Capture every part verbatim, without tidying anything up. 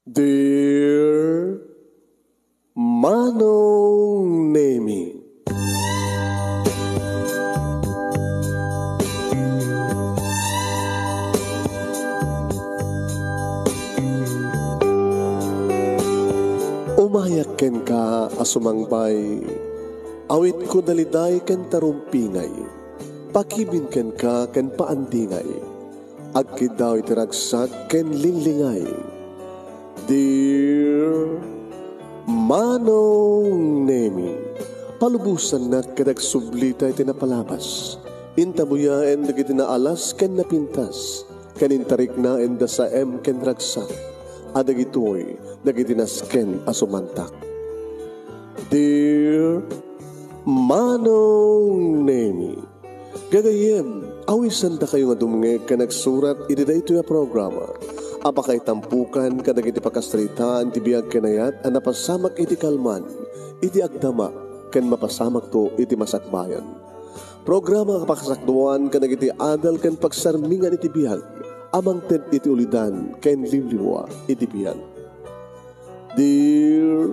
Dear Manong Nemi. Umayak kenka a sumangbay, awitko daliday ken tarumpingay, pakibin kenka ken paandingay. Agkiddaw iti ragsak ken linglingay. Dear Manong Nemi, palubosannak ket agsublita iti napalabas. Intabuyaen dagiti naalas ken napintas, ken intariknaenda saem ken ragsak, a dagitoy dagiti nasken a sumantak. Dear Manong Nemi, gagayyem, awisandakayo nga dumngeg ken agsurat iti daytoy a programa a pakaitampukan kadagiti pakasaritaan ti biag ken ayat a napasamak iti kalman, iti agdama, ken mapasamakto iti masakbayan. Programa a pakasakduan kadagiti adal ken pagsarmingan iti biag a mangted iti ulidan ken limlimua iti biag. Dear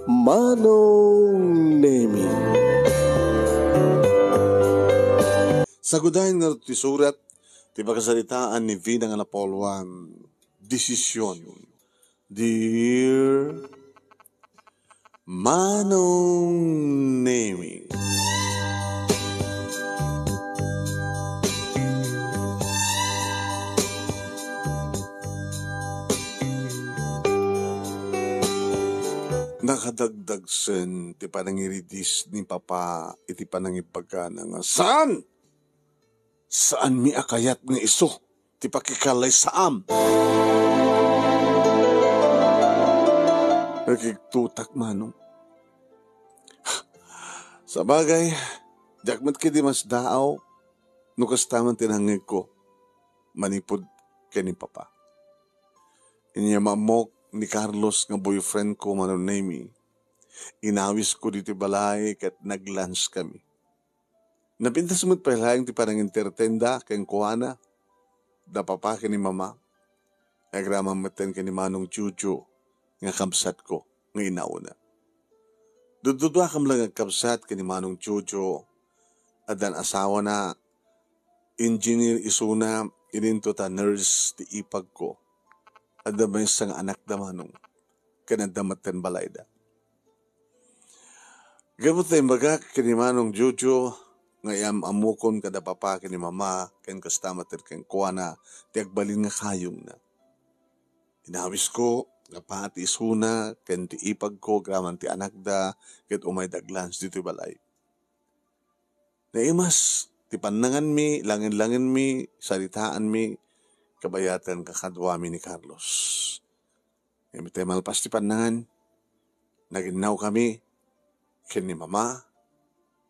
Manong Nemi. Sagudayen ngarud ti surat ti pakasaritaan ni Vida nga napulwan, Desisyon. Dear Manong Nemi. Nakadagdagsen ti panangiridis ni Papa iti panangibagana nga, "Saan! Saanmi a kayat nga isu ti pakikalaysaam." Nakigtutak, Manong. Sabagay, diak met ketdi masdaaw no kasta man ti nangngegko manipud ken ni Papa. Inyam-ammok ni Carlos nga boyfriend ko, Manong Nemi. Inawisko ditoy balay ket nag-lunch kami. Napintas met pay laeng ti panangintertenda kenkuana, da Papa ken ni Mama. Agraman metten ken ni Manong Jojo nga kabsatko nga inauna. Dudduduakam la nga agkabsat ken ni Manong Jojo. Addan asawana, engineer isuna, ininto ta nurse ti ipagko. Adda maysa nga anakda, Manong, ken adda metten balayda. Gapu ta imbagak ken ni Manong Jojo nga iyam-ammokon kada Papa ken ni Mama ken kasta met kenkuana ti agbalin nga kayongna. Inawisko nga pati isuna ken ti ipagko agraman ti anakda ket umayda ag-lunch ditoy balay. Naimas ti pannanganmi, langen-langenmi, saritaanmi, kabayaten kakaduami ni Carlos. Ngem itay malpas ti pannangan, naginnaw kami ken ni Mama.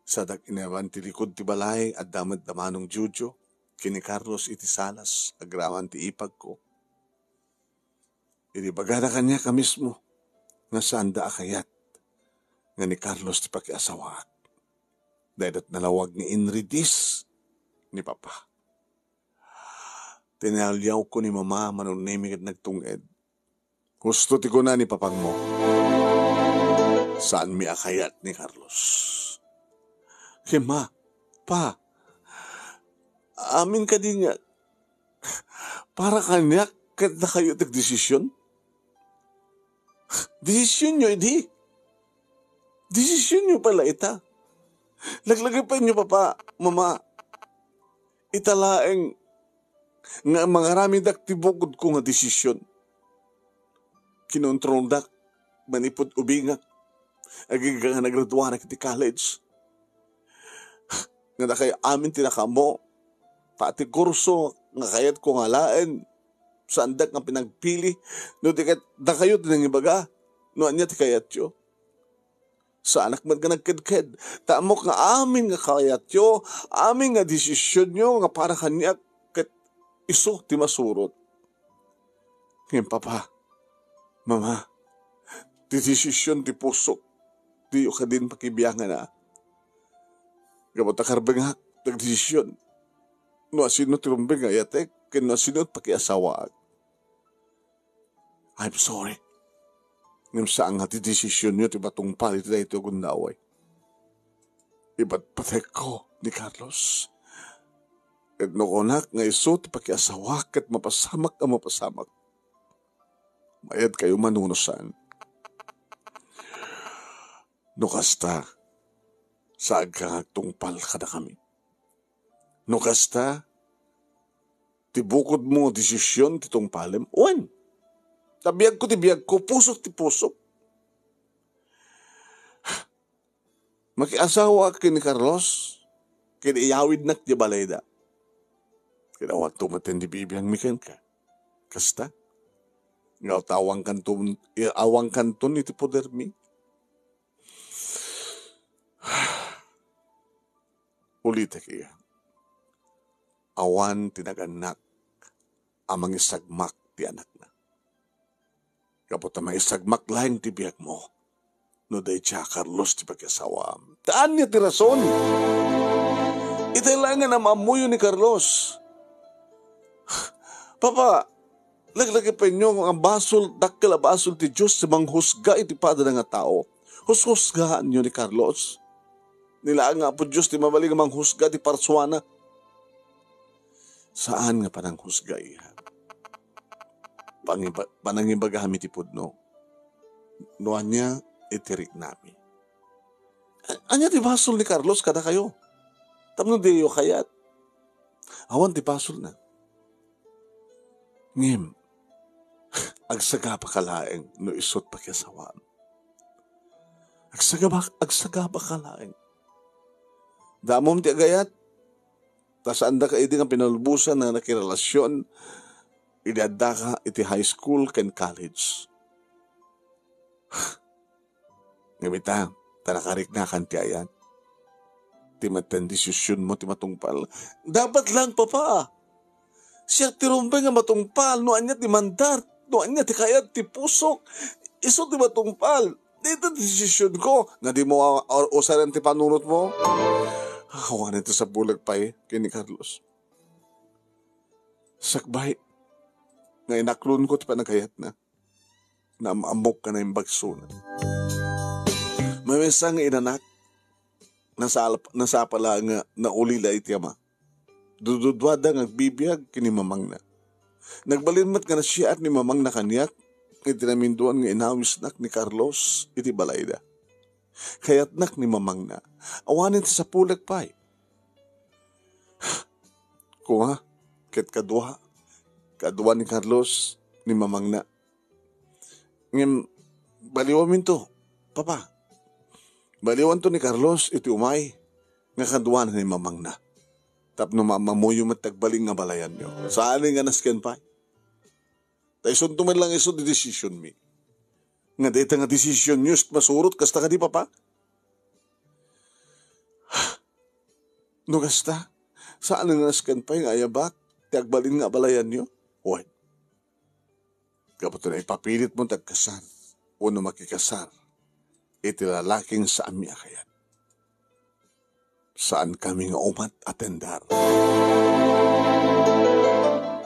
Sadak inayaban ti likud ti balay, adda met da Manong Jojo ken ni Carlos iti salas agraman ti ipagko. Idi ibagada kaniak a mismo nga saanda a kayat nga ni Carlos ti pakiasawaak, dayta nalawag nga inridis ni Papa. Tinaliawko ni Mama, Manong Nemi, ket nagtung-ed. Husto ti kuna ni Papangmo. Saanmi a kayat ni Carlos. Ken Ma, Pa, amin kadi nga para kaniak ket dakayo ti agdesisyon? Desisyonyo idi. Desisyonyo pay la ita. Laglagipenyo, Papa, Mama. Ita laeng nga mangaramidak ti bukodko nga desisyon. Kinontroldak manipud ubingak, agingga nga nagraduanak iti college. Nga dakayo amin ti nakaammo, pati kurso nga kayatko nga alaen, saandak nga pinagpili, no di ket dakayo ti nangibaga no ania ti kayatyo. Saanak met nga nagkedked, ta ammok nga amin nga kayatyo, amin nga desisyonyo nga para kaniak ket isu ti masurot. Ngem, Papa, Mama, ti desisyon ti pusok, diyo kadin pakibiangana. Gapu ta karbengak ti agdesisyon no asino ti rumbeng nga ayatek ken no asino ti pakiasawaak. I'm sorry. Ngem saan nga ti desisionyo ti matungpal iti daytoy a gundaway. Ipatpatekko ni Carlos. Ket no kunak nga isu ti pakiasawak ket mapasamak a mapasamak, mayat kayo man wenno saan. No kasta, saanka nga agtungpal kadakami. No kasta, ti bukodmo a desision ti tungpalem. Wen, ta biagko ti biagko, pusok ti pusok. Makiasawaak ken ni Carlos, ken iyawidnak ti balayda. Ken awanto met ti bibiangmi kenka. Kasta? Nga ta awankanton, awankanton iti podermi. Ulitek iya. Awan ti nagannak a mangisagmak ti anakna. Gapu ta mangisagmak laeng ti biagmo no dayta a Carlos ti pakiasawaam. Ta ania ti rason? Itay laeng nga ammoyo ni Carlos. Papa, laglagipenyo nga basol, dakkel a basol ti Dios ti manghusga iti padana nga tao. Hushusgaanyo ni Carlos. Ni laeng nga Apo Dios ti mabalin nga manghusga ti parsuana. Saan nga pananghusga, iha. Pangiba-, panangibagami ti pudno. No ania iti riknami. A-, ania ti basol ni Carlos kadakayo? Tapno diyo kayat. Awan ti basolna. Ngem, agsagabaka laeng no isut pakiasawaam. Agsagaba-, agsagabaka laeng. Damom ti agayat, ta saandaka idi nga pinalubosan nga nakirelasion idi addaka iti high school ken college. Ngem ita, ta nakariknakan ti ayat. Ti met ti desisionmo ti matungpal. Dapat lang, Papa. Siak ti rumbeng nga matungpal no ania ti mandar, no ania ti kayat ti pusok. Isu ti matungpal. Dita ti desisionko nga dimo a-, a-, usaren ti panunotmo. Awanen ti sapulag pay ken ni Carlos. Sakbay nga inaklonko ti panagayatna. Naam-ammok nga naimbagsona. Maymaysa nga inanak, nasal-, nasapa la nga nauli la iti ama. Dududuada nga agbibiag ken ni mamangna. Nagbalin met nga nasiar ni mamangna kaniak iti naminduan nga inawisnak ni Carlos iti balayda. Kayatnak ni mamangna. Awanen ti sapulag pay. Kuma, ket kadua, kadua ni Carlos ni mamangna. Ngem, baliwaminto, Papa. Baliwanto ni Carlos iti umay nga kaduana ni mamangna. Tapno maammoyo met ti agbalin nga balayanyo. Saan nga nasken pay. Ta isunto met lang isu ti desisionmi. Nga dayta nga desisionyo, masurot kasta kadi, Papa? No kasta, saan nga nasken pay nga ayabak ti agbalin nga abalayanyo? Wen, gapu ta naipapilitmo ti agkasar wenno makikasar iti lalaking saanmi a kayat. Saankami nga umat a tendar.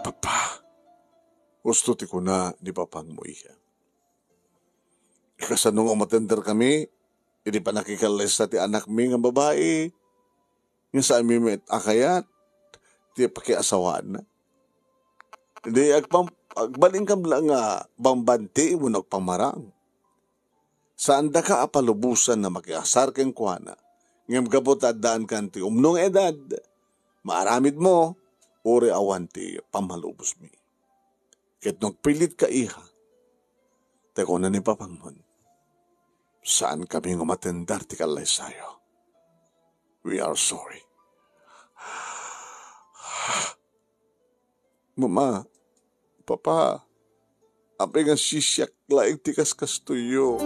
Papa, husto ti kuna ni papangmo, iha. Kasano nga umatenderkami iti pannakikallaysa ti anakmi nga babai nga saanmi met a kayat ti pakiasawaanna? Idi agpam-, agbalinkam la nga bambanti wenno agpamarang. Saandaka a palubosan a makiasar kenkuana, ngem gapu ta addaankan ti umno nga edad, maaramidmo, uray awan ti pammalubosmi. Ket no agpilitka, iha, ta kuna ni papangmon, saankami nga matendar ti kallaysayo. We are sorry. Mama, Papa, apay nga sisiak laeng ti kaskastoyo?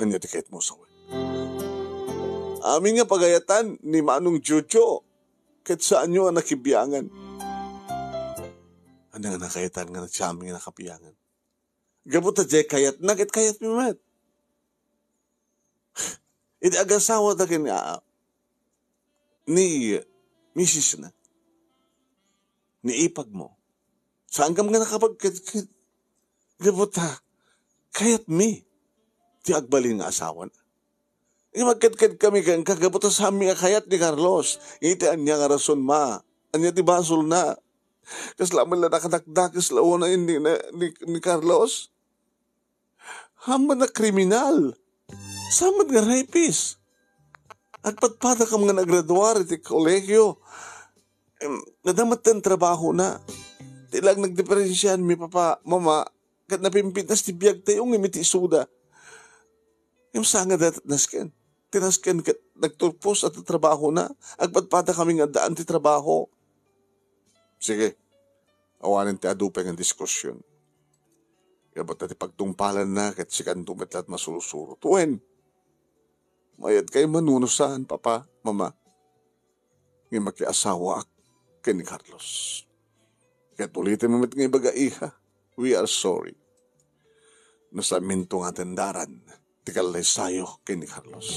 Ania ti kayatmo sawen? Amin nga pagayatan ni Manong Jojo, ket saanyo a nakibiangan. Ania nga nakayatan nga siamin nga nakabiangan? Gapu ta diay kayatna ket kayatmi met. Iti agasawada ken, ah, ni misisna, ni ipagmo, Saankam nga nakapagkedked? Gapu ta, kayatmi ti agbalin nga asawana. Ngem agkedkedkami kenka gapu ta saanmi a kayat ni Carlos. Iti ania nga rason, ma? Ania ti basolna? Kasla met la nakadakdakes la unay ni, ni, ni Carlos? Saan met nga kriminal? Saan met nga rapist? Agpadpadakam nga naggraduar iti kolehio. Em, adda met ti trabahona. Ti la nagdiferensiaanmi, papa, mama, ket napimpintas ti biagtayo ngem iti isuda. Ngem saan nga dayta ti nasken? Ti nasken ket nagturpos a ti trabahona. Agpadpadakami nga addaan ti trabaho. Sige, awanen ti adu pay nga diskusion. Gapu ta ti pagtungpalanna ket sikanto met la't masursuro. Wen, mayat kay manunusan, papa, mama. Ngem makiasawaak ken ni Carlos. Ket ulitem met nga ibaga, iha, we are sorry. No saanminto nga atendaran ti kallaysayo ken ni Carlos.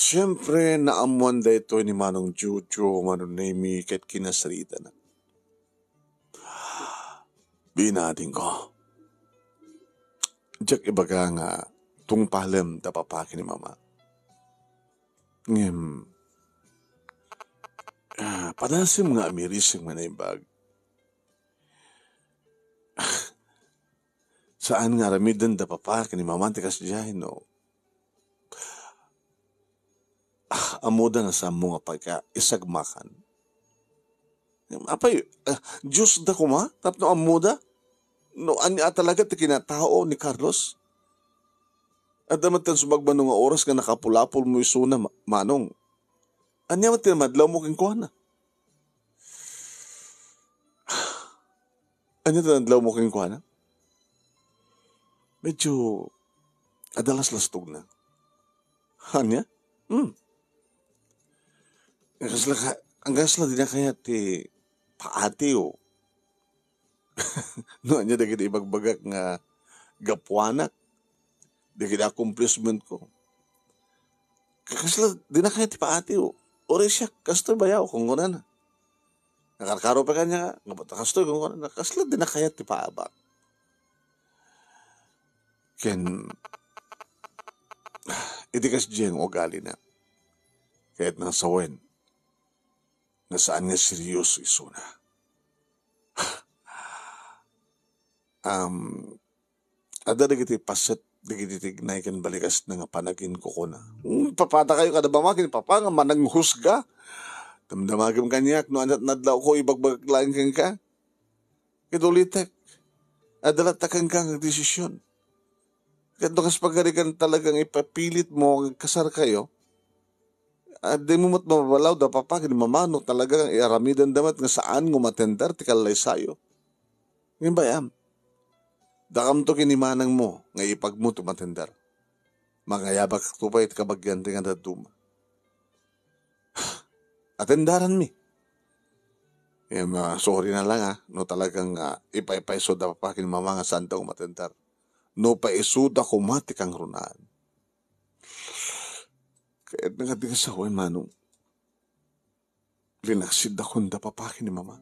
Siempre, naammoan daytoy ni Manong Jojo, Manong Nemi, ket kinasaritanna. Binadingko. Diak ibaga nga tungpalem da papa ken ni mama. Ngem, ah, padasem nga amirisem nga naimbag. Saan nga aramiden da papa ken ni mama ti kasdiay, no? Ah, ammoda nga saanmo nga pagkaisagmakan. Apay, ah, Dios da koma, tapno ammoda? No ania talaga ti kinatao ni Carlos? Adda met ti sumagmamano nga oras nga nakapulapolmo isuna, ma-, manong. Ania met ti madlawmo kenkuana? Ania ti nadlawmo kenkuana? Medyo adalaslastogna. Ania? Hmm. Kasla ka, kasla dina kayat ti paatiw. No, ania dagiti ibagbagak nga gapuanak, dagiti accomplishment ko. Kasla dina kayat ti paatiw. Uray siak, kastoy bayaw, kunkunana. Nakarkaro pay kaniak, nga ba't kastoy, kunkunana. Kasla dina kayat ti paabak. Ken, iti kasdiay nga ugalina, kayatna nga sawen, nga saan nga serioso isuna. Um, adda dagiti paset, dagiti tignay ken balikasna nga panaginkukuna. Hmm, papadakayo kada mamagin, papa, nga mananghusga. Damdamagem kaniak no ania ti nadlawko, ibagbagak laeng kenka. Ket ulitek, adda latta kenka nga desisyon. Ket no kas pagarigan talaga nga ipapilitmo nga agkasarkayo, ah, dimo met mababalaw da papa ken ni mama no talaga nga iaramidenda met nga saan nga umatender ti kallaysayo. Ngem bay-am, dakamto ken ni manangmo nga ipagmo ti umatender. Mangayabakto pay ti kabagian ti nga dadduma. Atendaranmi. Em, ah, sorry na lang, ah, no talagang, ah, ipaypayso da papa ken mama nga saan da umatender. No payso da koma ti kangrunaan. Kayat nga di nga sawen, manong. Linaksid da kunda papa ken ni mama.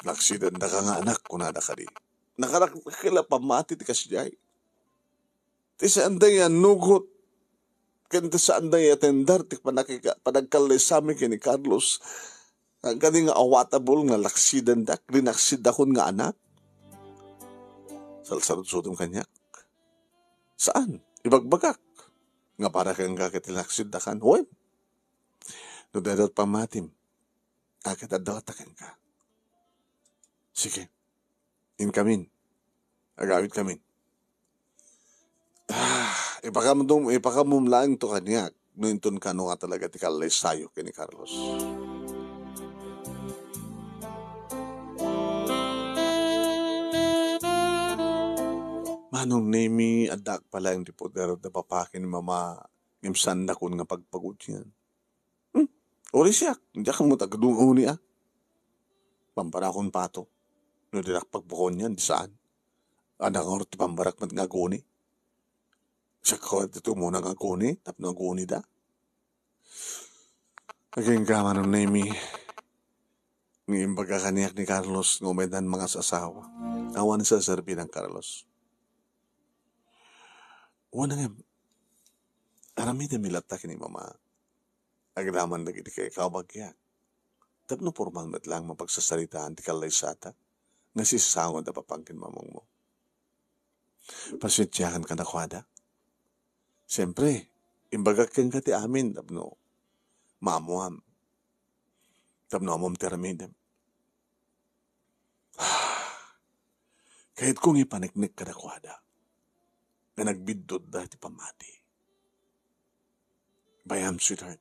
Laksiden da ka nga anak, kunada kadi. Nakarakkel a pammati ti kasdiay. Ti saanda nga nugot, ken ti saanda nga atender ti panakika-, panagkallaysami ken ni Carlos. Kadi nga awatabol nga laksidendak, linaksidakon nga anak. Salsaludsotem kaniak. Saan? Ibagbagak. Nga para kenka ket linaksiddakan. Wen. No dayta ti pammatim, a ket adda latta kenka. Sige. Inkamin. Agawidkamin. Ah, ipakamdum-, ipakammom laeng to kaniak no inton kano nga talaga ti kallaysayo ken ni Carlos. Manong Nemi, addaak pay laeng ti poder da papa ken ni mama, ngem saandakon nga pagpagunian. Hmm? Uray siak, diak met aguni-uni a. Pambarakon pato. No dinak pagpagunian, di saan. Adda ngarud ti pambarak met nga aguni. Siak koma ti umuna nga aguni tapno agunida. Agingga, Manong Nemi, nga imbaga kaniak ni Carlos nga umaynan mangasasawa. Awan saserbi ni Carlos. Wen ngem, aramidem latta ken ni Mama. Agraman dagiti kaykaw bagia. Tapno pormal met lang mapagsasaritaan ti kallaysata nga sisasango da papan ken mamangmo. Pasensiakan kadakuada. Siempre, imbagak kenka ti amin tapno maammuam. Tapno ammom ti aramidem. Kayatko nga ipaneknek kadakuada nga nagbiddutda ti pammati. Bayam, sweetheart.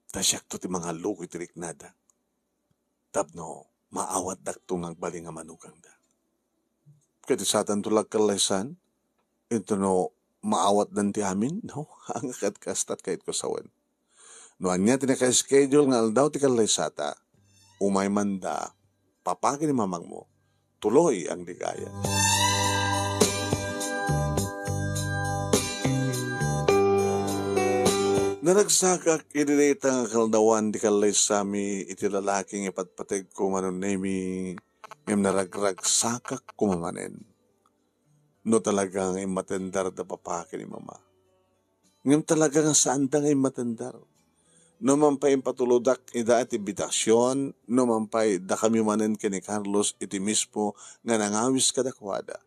Ta siakto ti mangallukoy ti riknada. Tapno maawatdakto nga agbalin nga manugangda. Ket satanto la agkallaysan, intono maawatdan ti amin, no? Ket kasta ti kayatko sawen. No ania ti naka-schedule nga aldaw ti kallaysata, umay man da, papa ken ni mamangmo, tuloy ang ligaya. Naragsakak idi dayta nga kaldawan ti kallaysami iti lalaki nga ipatpategko, Manong Nemi, ngem naragragsakak koma manen. No talaga nga immatendar da papa ken ni mama. Ngem talaga nga saanda nga immatendar. No man pay impatulodak ida iti bitasion, no man pay dakami manen ken ni Carlos iti mismo nga nangawis kadakuada.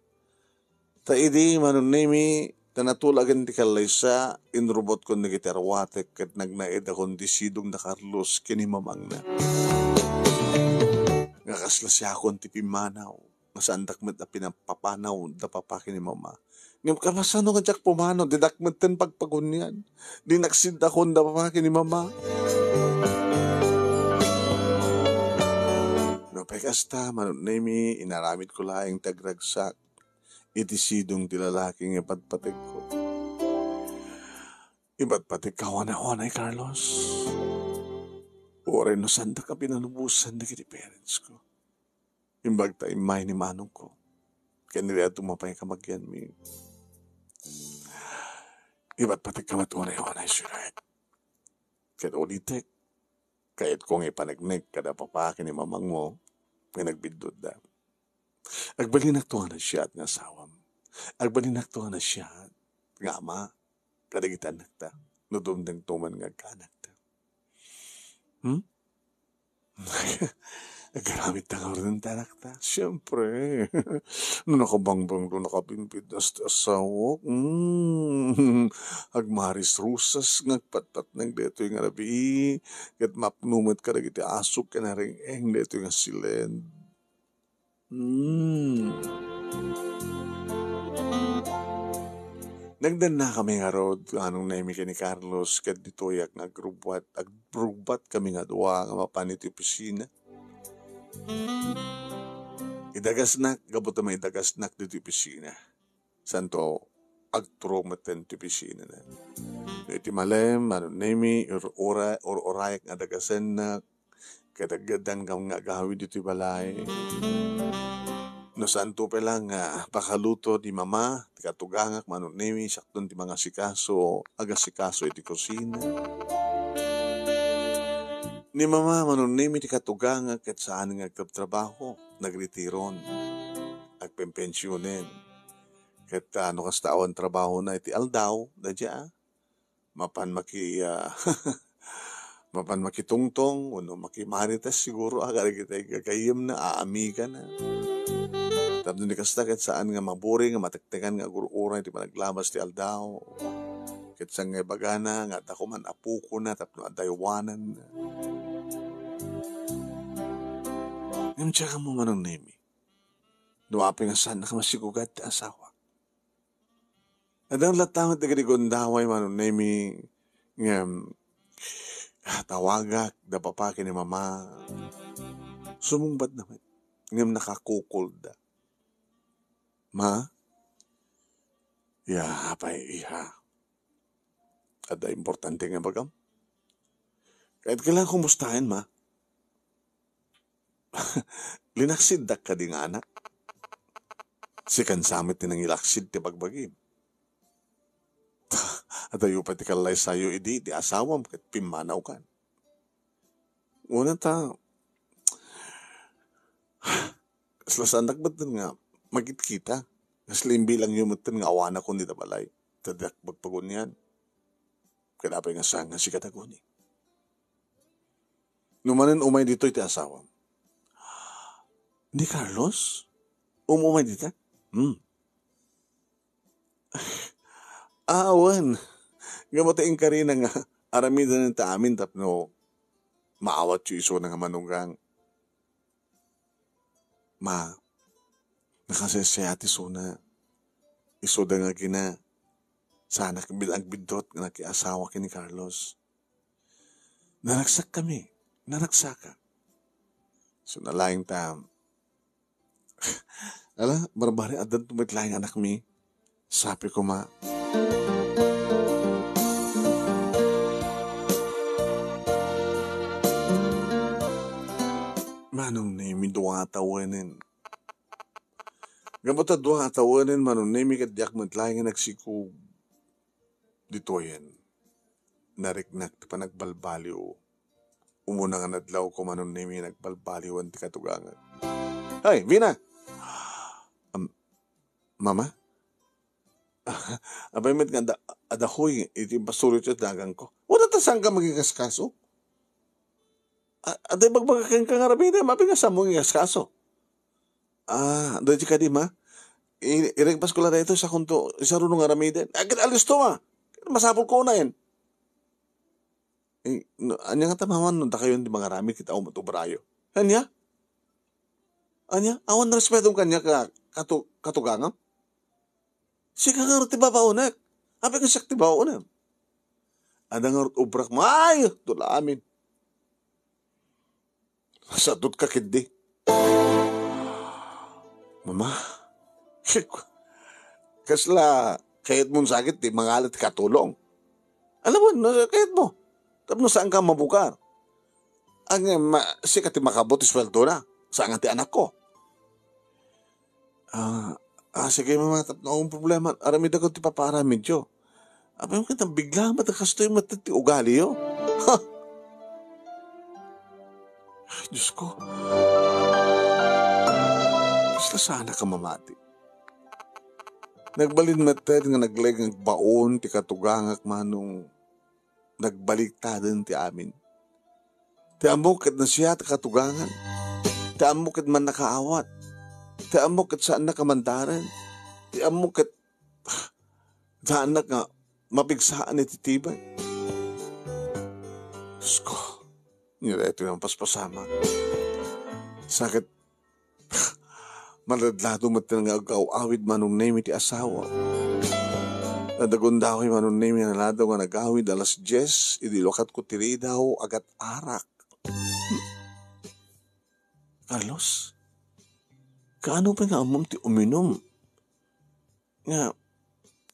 Ta idi, Manong Nemi, ta natulagen ti kallaysa, inrubotkon dagiti arwatek ket nagnaedakon ti sidong da Carlos ken ni mamangna. Nga kasla siakon ti pimmanaw. Nga saandak met a pinapapanaw da papa ken ni mama. Ngem kasano nga diak pumanaw, didak metten pagpagunian. Di nagsiddakon da papa ken ni mama. No pay kasta, Manong Nemi, inaramidko laeng ti agragsak iti sidong ti lalaki nga ipatpategko. Ipatpategka, Juana, Juana, Carlos. Uray no saandak a pinalubosan dagiti parents ko. Imbag ta immay ni manongko. Ken ni Reato mapay kamagianmi. Ibatbatek ka met unay-unay, sweetheart. Ket ulitek, kayatko nga ipaneknek kada papa ken ni mamangmo nga nagbiddutda. Agbalinakto nga naasiat nga asawam. Agbalinakto nga naasiat nga ama kadagiti annakta no dumtengto man nga agkaanakta. Hmm? Agaramidta ngaruden ti anakta. Siempre. No nakabangbanglo, nakabimbidnas ti asawak. Hmm. Agmaris-rusas nga agpatpatnag daytoy nga rabii. Ket mapno met kadagiti asok ken areng-eng daytoy nga siled. Hmm. Nagdannakami ngarud, Manong Nemi, ken ni Carlos, ket ditoyak nga agrubbuat, agrubbuatkami nga dua nga mapan iti opisina. Idagasnak, gapu ta maidagasnak ditoy opisina. Santo, agturong metten ti opisinana. No iti malem, Manong Nemi, ur-, ura-, ur-urayak nga dagasennak, ket aggaddangam nga agawid iti balay. No saanto pay lang nga pakaluto ni mama, ti katugangak, Manong Nemi, siakton ti mangasikaso, agasikaso iti kusina. Ni mama, Manong Nemi, ti katugangak ket saan nga agtrabtrabaho, nagretiron, agpenpensionen. Ket, ah, no kasta awan trabahona iti aldaw, daydiay, ah, mapan maki-, ah, mapan makitungtong wenno makimarites siguro, ah, kadagiti gagayyemna, aamigana. Tapno ni kasta ket saan nga maburing nga matektekan nga agur-uray ti panaglabas ti aldaw. Ket saan nga ibagana nga adda koman apokona tapno adaywananna. Ngem diak ammo, Manong Nemi, no apay nga saannak a masigugat ti asawa. Adda latta met dagiti gundaway, Manong Nemi, ngem, ah, tawagak da papa ken ni mama. Sumungbatda met, ngem nakakukulda. Ma? Ya, apay, iha. Adda importante nga ibagam? Kayatko lang kumustaen, ma. Linaksiddak kadi nga anak? Sikan sa met ti nangilaksid ti bagbagim. Adayo pay ti kallaysayo idi ti asawam ket pimmanawkan. Una ta, kasla saanak metten nga makitkita. Kasla imbilangyo metten nga awanakon dita balay. Ta diak pagpagunian. Ket apay nga saan nga sika ti aguni? No manen umay ditoy ti asawam. Ni Carlos? Um-, umay dita? Hmm. Ah, awan. Gapu ta inkarina nga aramiden ta amin tapno maawatyo isuna nga manugang. Ma, nakasaysayaat isuna. Isuda nga agina, saanak met agbiddut nga nakiasawa ken ni Carlos. Naragsakkami. Naragsaka. So, nalaing ta, ala, barbari, addanto met laeng anakmi. Sabi ko ma, Manong Nemi, dua a tawenen. Gapu ta dua a tawenen, Manong Nemi, ket diak met laeng nga nagsikog. Ditoyen, nariknak ti panagbalbaliw. Umuna nga nadlaw ko, Manong Nemi, nagbalbaliwan ti katugangak. Ay, Vina! Am, Mama? Apay met nga adda, adda huy iti impasuryo ti dagangko. Wen ta saanka manginkaskaso? A-, adda ibagbaga kenka nga aramidem, apay nga saanmo nga inkaskaso? Ah, daydi kadi, ma? I-, iregpas ko la daytoy, sakonto, isaruno nga aramiden. Agin alisto, ma? Masapul ko unayen. Eh, no, ania ngata, mama, no dakayo ti mangaramid ket awan met obrayo? Ania? Ania? Awan respetom kaniak a katu-, katugangam? Sika ngarud ti babaonek. Apay nga siak ti babaonem? Adda ngarud obrak, maayo, dula amin. Sadutka ketdi. Mama, kasla kayatmon sa ket ti mangala ti katulong? Alamon, no, kayatmo. Tapno saanka mabukar. Ang, ma-, sika ti makabut ti suweldona. Saan nga ti anakko? Ah, ah, sige, mama, tapno awan problema. Aramidakon ti papaaramidyo. Apay met nga bigla met a kastoy met ti ugaliyo? Ha? Ay, Diyos ko. Kasla saanak a mamati. Nagbalin met nga naglaing nga agbaon ti katugangak, Manong. Nagbaliktaden ti amin. Ti ammok ket nasiat a katugangan. Ti ammok ket mannakaawat. Ti ammok ket saannak a mandaren. Ti ammok ket saannak nga mapigsaan iti tibek. Diyos ko, nia daytoy nga mapaspasamak. Sakit. Maladlado met nga ag-aw-awid, Manong Nemi, ti asawa. Adda gundaway, Manong Nemi, nga naladaw nga nagawid alas dies, idi lukatko ti ridaw, agat-arak. Carlos, kaano pay nga ammom ti uminum nga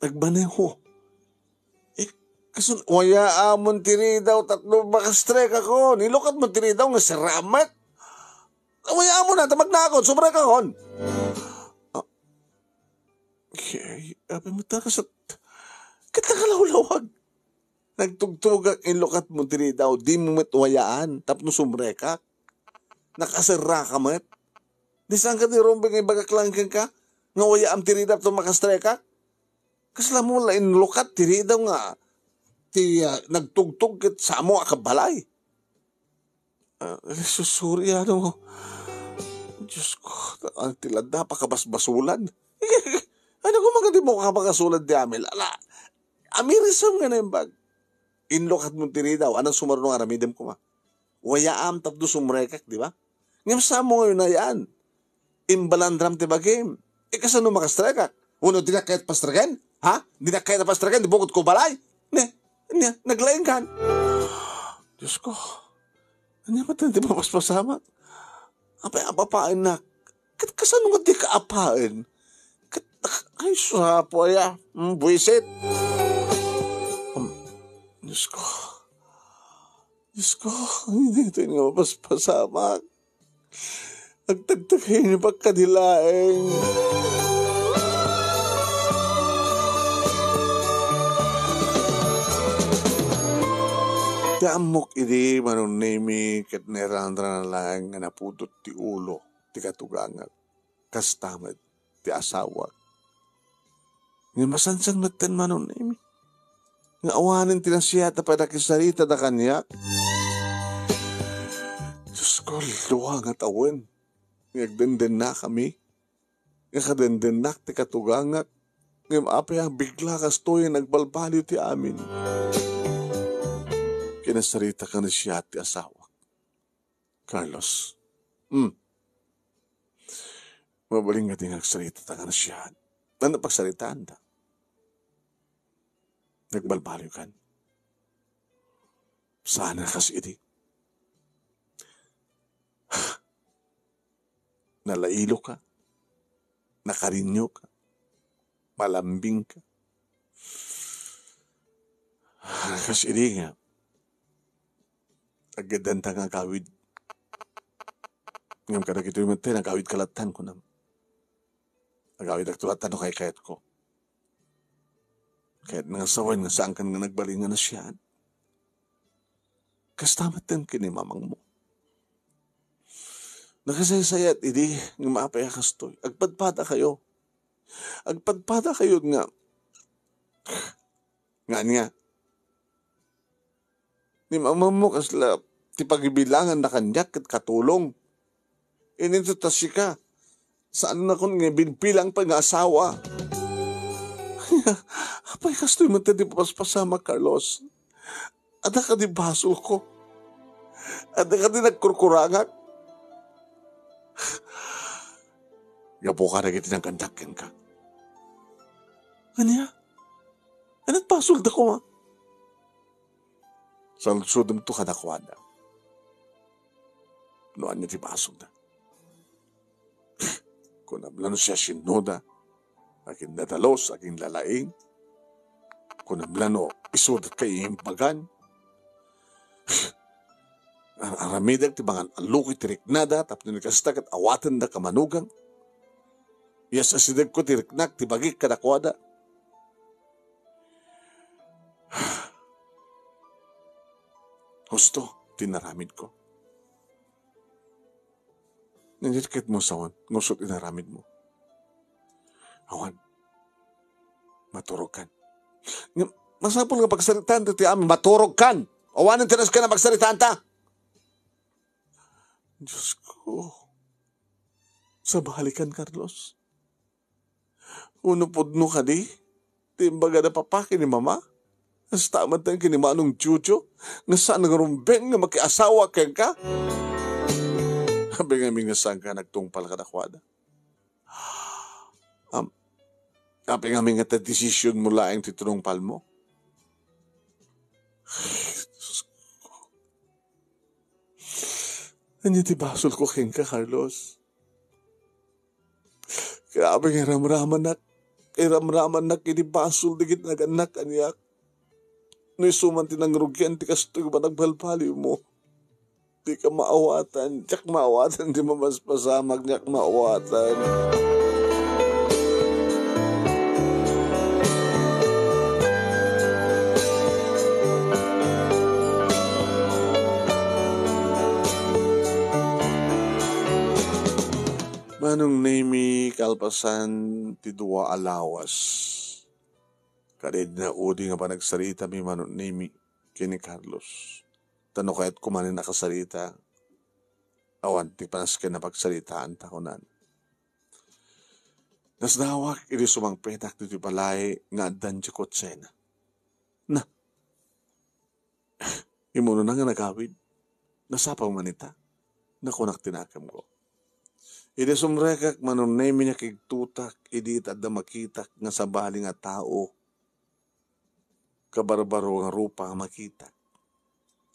nagmaneho? Eh, kasun-, wayaamon ti ridaw, tapno makastrekakon. Ilukatmo ti ridaw nga serramet. Wayaamon na, ta magnakon, sobrekakon. Ah, okay, apay met ta kasat-, ket nakalawlawag. Nagtugtugak, ilukatmo ti ridaw, dimo met wayaan, tapno sumrekak. Nakaserraka met. Di saanka ti rumbeng nga ibagak laeng kenka, nga wayaam ti ridaw tapno makastrekak? Kasla mo la inlukat ti ridaw nga ti, ah, nagtugtog ket saanmo a kabbalay? Ah, susuri, ano? Diyos ko, ano ti ladda, pakabasbasulan. Ano ko, mga di mo kabasbasulan ti amil? Ala, amirisem nga naimbag. Inlukatmo ti ridaw, anang sumaruno nga aramidem koma? Wayaam tapno sumrekak, di ba? Ngem saanmo ngayon a yan? Imbalandram ti bagim. Eh, kasano makastrekak? Wenno, dinak kayat pastreken? Ha? Dinak kayat pastreken? Di bukod ko balay? Ne, ne, naglaingkan. Diyos ko, ania met ti mapaspasamak? Apay, apapaennak. Ket kasano nga di kaapaen? Ket, ay, sapo aya. Hmm, buisit. Um, Diyos ko. Diyos ko, ania daytoy nga mapaspasamak? Agtagtagay ni pagkadilaeng. Kaammok idi, Manong Nemi, ket nairanrana laeng nga napudot ti ulo ti katugangak. Kasta met ti asawak. Nga masansan metten, Manong Nemi, nga awanen ti nasiat a panakisarita da kaniak. Diosko, dua nga tawen nga agdendennakami, nga kadendennak ti katugangak, ngem apay a bigla kastoy nga nagbalbaliw ti amin? Kinasarita ka ni siya ti asawak. Carlos. Hmm. Mabalin nga di nga agsarita ta nga na siya. Ano pagsaritaanda? Nagbalbaliw kan. Sana kas idi. Nalailo ka. Nakarinyo ka. Malambing ka. Kas idi nga. Agyaddanta nga agawid. Ngem kadagitoy met ti nagawid ka lattan, kunam. Agawidakto lattan no kaykayatko. Kayatna nga sawen nga saankan nga nagbalin nga nasian. Kasta met ken ni mamangmo. Nakasaysayat idi nga maapay a kastoy. Agpadpada kayo. Agpadpada kayo nga, nga ania? Ni mamangmo kasla ti pagibilanganna kaniak ket katulong. Ininto ta sika, saannakon nga ibilbilang pay nga asawa. Apay kastoy met ti papaspasamak, Carlos? Adda kadi basolko? Adda kadi nagkurkurangak? Gapu ka dagiti nagkandak kenka. Ania? Ania ti basolda koma? Saludsodemto kadakuada no ania ti basolda. Kunam la no siasinoda, aginnadalus, aginlalaing. Kunam la no isuda kay imbagan. Ar-, aramidek ti mangan-allukoy ti riknada, tapno ni kasta ket awatenda ka manugang. Yes, asidegko ti riknak, ti bagik kadakuada. Husto ti naramidko. Nagkit mo sawan, ngusot inaramidmo. Awan. Maturog kan. Nga, masapul nga pagsaritaan ti amin, maturog kan. Awanen ti nasken a pagsaritaan ta. Diyos ko. Sabalikan, Carlos. Uno pudno kadi ti imbaga da papa ken ni mama? Kasta met ken ni Manong Jojo, nga saan nga rumbeng nga makiasawa kenka? Apay ngamin nga saanka nagtungpal kadakuada? Am, apay ngamin nga ta desisyon mo laeng ti tinungpal mo? Ania ti basol ko kenka, Carlos? Grabe nga iramramanak. Iramramanak iti basol dagiti nagannak kaniak. No isu man ti nangrugian ti kastoy nga panagbalbaliw mo. Di ka maawatan. Diak maawatan ti mamaspasamak. Diak maawatan. Manong Nemi, kalpasan ti dua a lawas, kadi idi naudi nga panagsaritami, Manong Nemi, ken ni Carlos. Ta no kayatko manen a kasarita, awan ti panasken a pagsaritaan ta, kunan. Nasdawak idi sumangpetak ditoy balay nga addan ti kutsena. Na, Immunona nga nagawid. Nasapa man ita? Nakunak ti nakemko. Idi sumrekak, Manong Nemi, nakigtutak idi ita adda makitak nga sabali nga tao. Kabarbaro nga rupa nga makitak.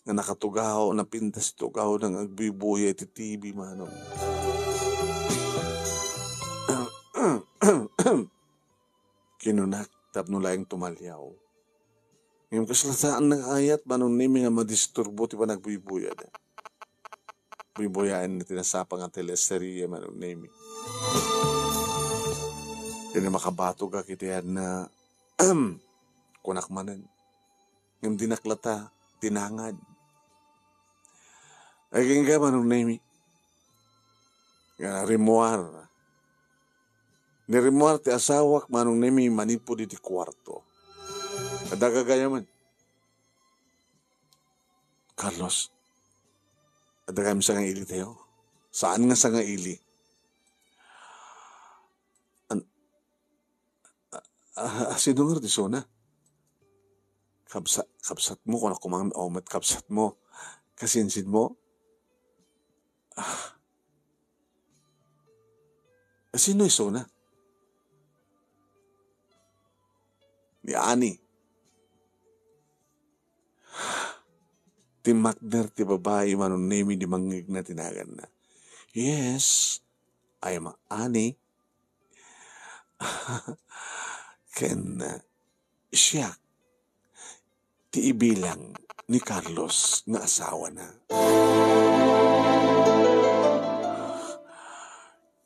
Nga nakatugaw, napintas ti tugaw, nga agbuybuya iti T V, Manong. Kinunak tapno laeng tumaliaw. Ngem kasla saannak ayat, Manong Nemi, nga madisturbo ti panagbuybuyada. Buybuyaen ti nasapa nga teleserye, Manong Nemi. Ken makabatogak iti adna, kunak manen. Ngem dinak lata dinangad. Agingga, Manong Nemi. Nga rimmuar. Nirimmuar ti asawak, Manong Nemi, manipud iti kuarto. Adda gagayamen. Carlos, adda kami sangaili tayo. Saan nga sangaili? An-, a, a, sino nga ti isuna? Kabsa-, kabsat mo, kuna ko man, o, met kabsat mo. Kasinsin mo? Ah. Sino isuna? Ni Ani. Timmakder ti babai, Manong Nemi, di mangngegna ti naganna. Yes, I am Ani. Ken, uh, siak ti ibilang ni Carlos nga asawana.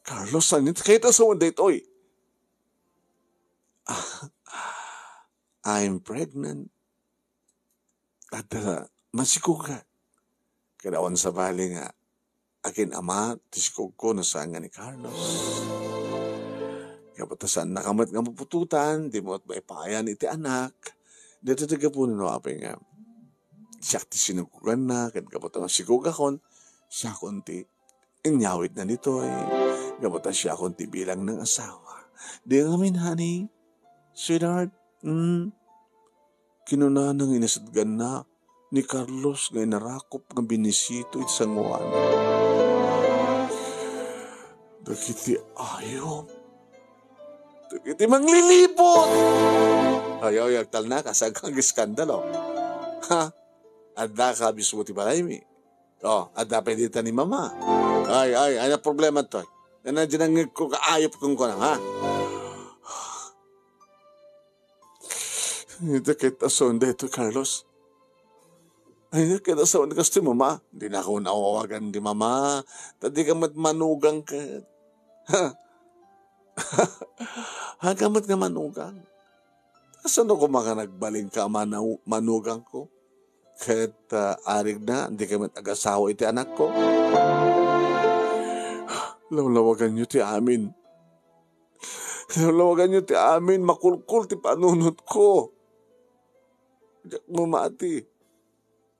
Carlos, saan nga ti kayat asawan daytoy? Ah, I'm pregnant. Adda masikog. Kada awan sabali nga akin ama ti sikogko no saan nga ni Carlos. Gapu ta saannaka met nga maputotan, di mo met maipayan iti anak. Daytoy ti gapu no apay nga siak ti sinukoganna, ken gapu ta masikogakon, siakon ti inyawidna ditoy. Gapu ta siakon ti bilang nga asawa. Di ngamin, honey? Sweetheart? Hmm? Kinunana nga inasidganna ni Carlos nga inarakop nga binisito iti sangoanan. Dagiti ayop. Dagiti mangliliput! Ay, ay, agtalna ka, saan ka nga iskandalo? Ha? Adda ka mismo ti balaymi. O, adda pay dita ni Mama. Ay, ay, ano problema to? Ano dinangeg ko kaayop kung ko na, ha? Ay, dakit ason dayto, Carlos. Ay, dakit ason kas ti Mama. Di na ako nawawagan di Mama. Ta di ka met manugang ket. Ha? Ha ka met nga manugang? Kasano koma nga nagbalin ka a manau-, manugang ko? Ket, ah, arigna, di ka met agasawa iti anakko? Lawlawaganyo ti amin. Lawlawaganyo ti amin, makulkol ti panunotko. Diak mamati.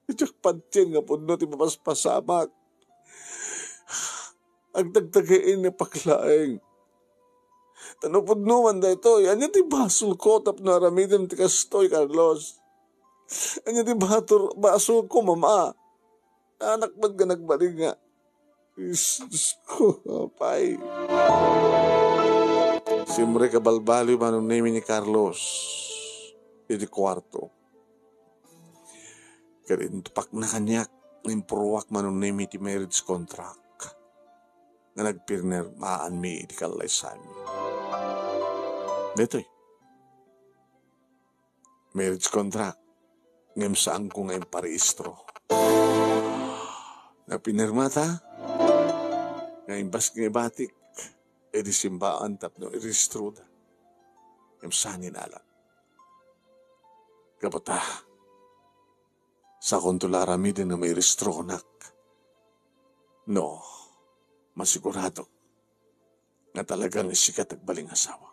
Diak patien nga pudno ti mapaspasamak. Agdagdagain nga paklaeng. Ta no pudno man daytoy, ania ti basolko tapno aramidem ti kastoy, Carlos? Ania ti bator-, basolko, Mama? Anak met nga nagbalin nga. Is-, Diyos ko, apay. Simre kabalbaliw, Manong Nemi, ni Carlos iti kuarto. Ket intupakna kaniak nga impurruak, Manong Nemi, ti marriage contract nga nagpirmaanmi iti kallaysaanmi. Daytoy, marriage contract, ngem saanko nga imparehistro. Napinirmata nga imbas nga ibatik, idi simbaan tapno irehistroda. Ngem saan nga inala. Gapu ta, sakonto la aramiden nga mairehistronak. No, masigurado nga talaga nga sika ti agbalin nga asawa.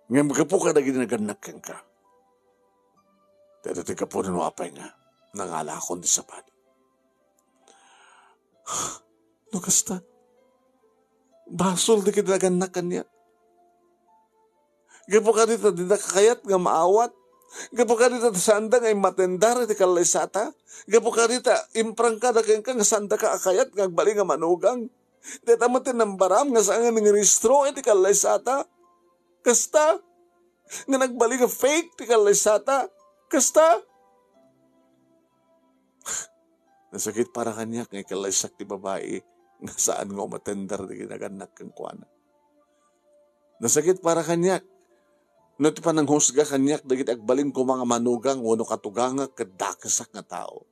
Ngem gapu kadagiti nagannak kenka, dayta ti gapu no apay nga nangalakon ti sabali. No kasta, basol dagiti nagannak kaniak. Gapu kadita, dida kakayat nga maawat. Gapu kadita, saanda nga immatendar iti kallaysata. Gapu kadita, imprangkada kenka nga saandaka a kayat nga agbalin nga manugang. Dayta met ti nambaram nga saan nga nangrehistro iti kallaysata. Kasta, nga nagbalin nga fake ti kallaysata. Kasta. Nasakit para kaniak nga ikallaysak ti babai nga saan nga umatender dagiti nagannak kenkuana. Nasakit para kaniak no ti pananghusga kaniak dagiti agbalin koma nga manugang wenno katugangak ket dakesak nga tao.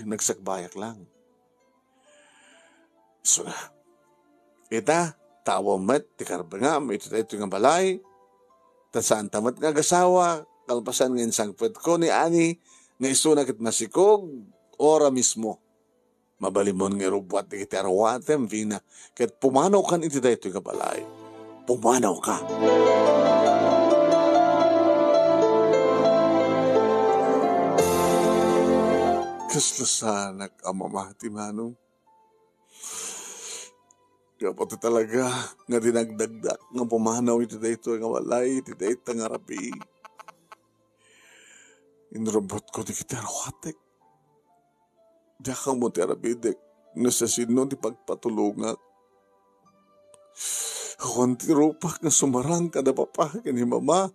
Nagsakbayak lang. Isuna, ita, tawen met ti karbengam iti daytoy nga balay, ta saanta met nga agasawa, kalpasan nga insangpetko ni Ani, nga isuna ket masikog, ora mismo. Mabalinmon nga irubbuat dagiti aruatem, Vina, ket pumanawkan iti daytoy nga balay. Pumanawka. Kasla saanak a mamati, Manong. Gapu ta talaga nga dinagdagdak nga pumanaw iti daytoy nga balay iti dayta nga rabii. Inrubbotko dagiti aruatek. Diak ammo ti aramidak no siasino ti pagpatulongak. Awan ti rupak nga sumarang kada papa ken ni mama.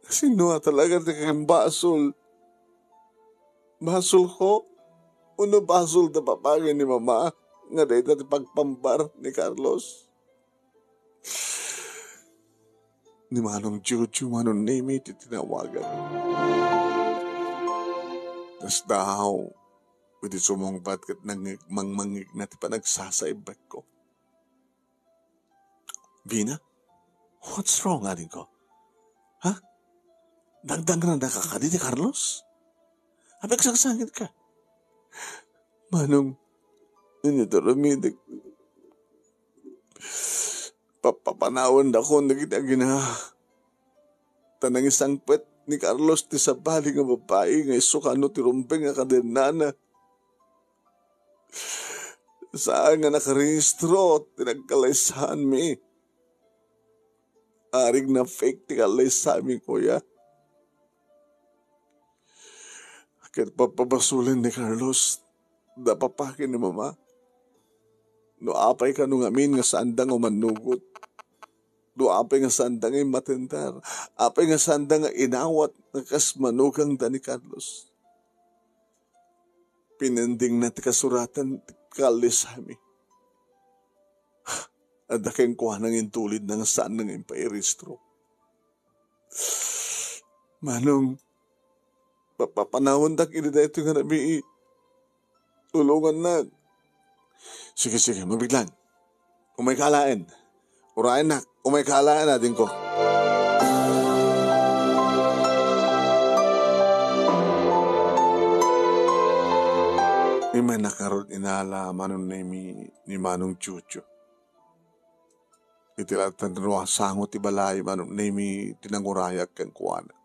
Sino a talaga ti kakimbasol? Basolko? Wenno basol da papa ken ni mama nga dayta ti pagpambar ni Carlos? Ni Manong Jojo, Manong Nemi ti tinawagan. Kasdaaw, iti sumungbat ket nangngeg-, mangmangngegna ti panagsasaibbekko. Vina? What's wrong, adingko? Ha? Dangdangranaka kadi ni Carlos? Apay agsangsangitka? Manong, inyo ti aramidak. Papapanawendakon dagiti agina. Ta nangisangpet ni Carlos ti sabali nga babai nga isu kano ti rumbeng a kadennana. Saan nga nakarehistro ti nagkalaysaanmi. Arig na fake ti kalaysaanmi, kuya. Ket papabasolen ni Carlos da papa ken ni mama. No apay kano ngamin nga saanda nga umannugot? No apay nga saanda nga immatender? Apay nga saanda nga inawat nga kas manugangda ni Carlos? Pinendingna ti kasuratan ti kalaysaanmi. Adda kenkuana nga intulidna nga saanna nga impairehistro. Manong, papapanawandak iti daytoy nga rabii. Tulongannak. Sige, sige, mabiit lang. Umayka alaen. Urayennak, umayka alaen, adingko. Immay ngarud inala Manong Nemi ni Manong Chucho. Iti latta nga rua sango ti balay, Manong Nemi, ti nangurayak kenkuana.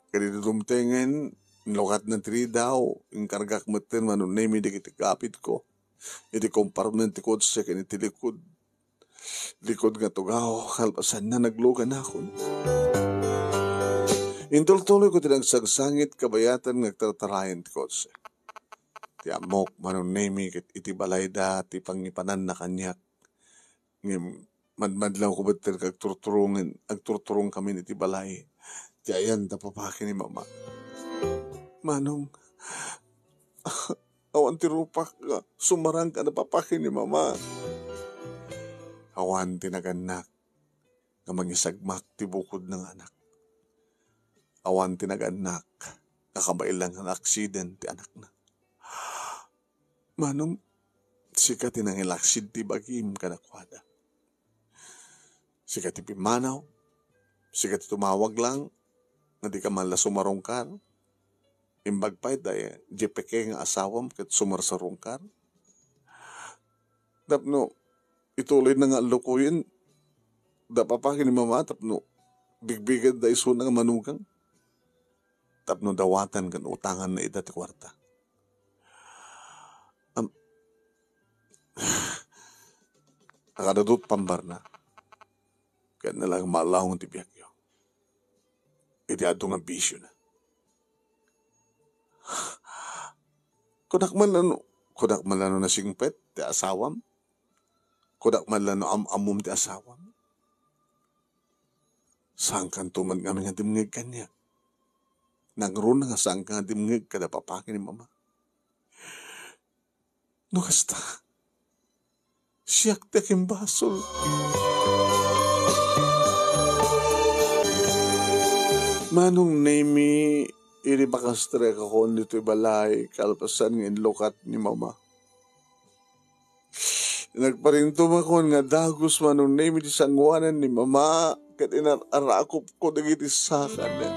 Ket iti dumtengen, inlukatna ti ridaw, inkargak metten, Manong Nemi, dagiti gapitko iti kompartment ti kotse ken iti likud, likud nga tugaw, kalpasanna, nagluganakon. Intultuloyko ti nagsangsangit kabayatan nga agtartarayan ti kotse. Ti ammok, Manong Nemi, ket iti balayda ti pangipananna kaniak. Ngem madmadlawko metten nga agturturongen, agturturongkamin iti balay ti ayan da papa ken ni mama. Manong, awan ti rupak nga sumarang kada papa ken ni mama. Awan ti nagannak nga mangisagmak ti bukodna nga anak. Awan ti nagannak nga kabaelan nga aksiden ti anakna. Manong, sika ti nangilaksid ti bagim kadakuada. Sika ti pimmanaw, sika ti tumawag lang, nga dika man la sumarungkar. Imbag pay da J P K nga asawam ket sumarsarungkar. Tapno ituloyna nga allukoyen da papa ken ni mama tapno bigbigenda isuna nga manugang. Tapno dawatan ken utanganna ida ti kuarta. Am-, akadadut pambarna. Ket na lang mallaong ti biagyo. Iti adu nga bisiona. Kunak man la no, kunak man la no nasingpet ti asawam? Kunak man la no am-ammom ti asawam? Saankanto man ngamin nga dimngeg kaniak. Nangruna nga saanka nga dimngeg kada papa ken ni mama. No kasta, siak ti akimbasol. Manong Nemi, idi makastrek akon ditoy balay, kalpasan nga inlukat ni mama. Nagparintumakon nga dagus, Manong Nemi, ti sangoanan ni mama. ket inar-arakopko dagiti sakana.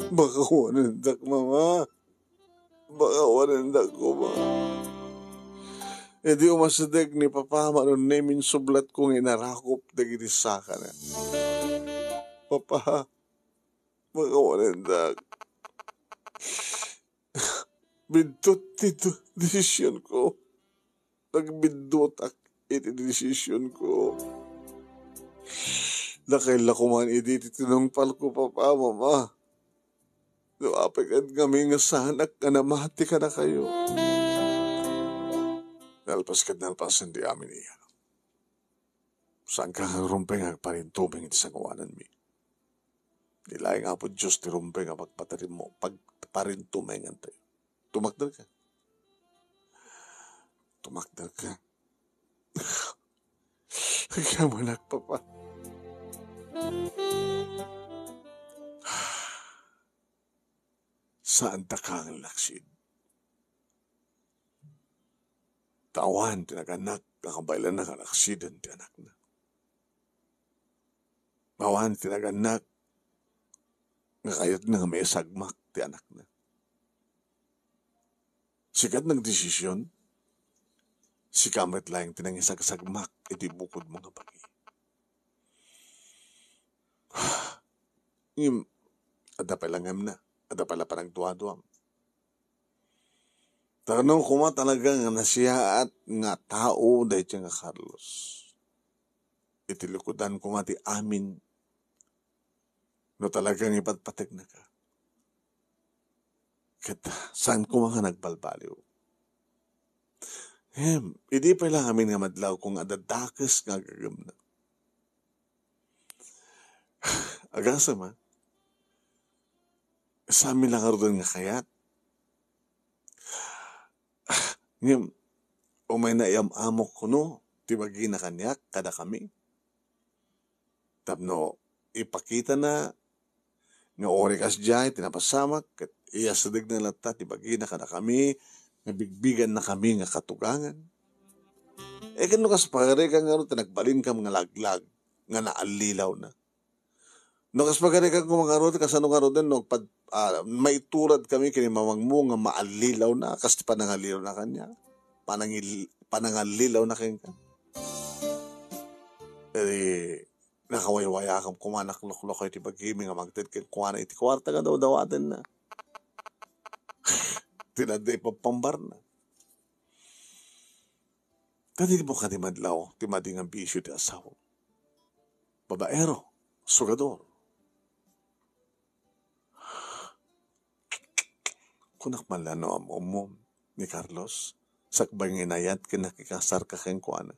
Bakawanendak, Mama. Bakawanendak koma. Idi umasideg ni Papa, Mano Nemi, insublatko nga inarakop dagiti sakana. Papa, bakawanendak. Biddut ti do-, desisionko. Nagbiddutak iti desisionko. Dakay la koman idi ti tinungpalko, Papa, Mama. No apay ket ngamin nga saanak nga namati kadakayo. Nalpas ket nalpasen ti amin iya. Saanka nga rumbeng nga agparintumeng iti sangoananmi. Ni laeng Apo Dios ti rumbeng nga pagpatarimo-, pagparintumengentayo. Tumakderka. Tumakderka. Agyamanak, Papa. Saandaka nga nalaksid. Ta awan ti nagannak nga kabaelanna nga laksiden ti anakna. Awan ti nagannak nga kayatna nga maisagmak ti anakna. Sika ti nagdesision, sika met laeng ti nangisagsagmak iti bukodmo nga bagi. Ngem, adda pay la ngemna, adda pay la panagduaduam. Tapno koma talaga nga nasiaat nga tao daytoy nga Carlos. Iti likudan koma ti amin no talaga nga ipatpategnaka. Ket saan koma nga nagbalbaliw. Hem, idi pay la amin nga madlaw kung adda dakes nga aggemna. Agasem a. Saanmi la ngaruden nga kayat. Ngem, umay naiyam-amok kuno ti bagina kaniak kadakami. Tapno ipakitana nga uray kasdiay ti napasamak, ket iyasidegna latta ti bagina kadakami nga bigbigannakami nga katugangan. E, ken no kas pagarikan ngarud ti nagbalinkam nga laglag nga naallilawna. No kas pagarikan koma ngarud, kasano ngaruden no agpad-, ah, maituradkami ken ni mamangmo nga maallilawna, kas ti panangallilawna kaniak? Panangil-, panangallilawna kenka? E, nakawaywayakam koma, nakluklukayo ti bagimi nga mangted kenkuana iti kuarta nga dawdawatenna. Ti nadda ipapambarna. Kadi mo kadi madlaw, ti madi nga bisio ti asawa. Babaero, sugador. Kunak man la no am-, ummom ni Carlos, sakbay nga inayat ken nakikasarka kenkuana.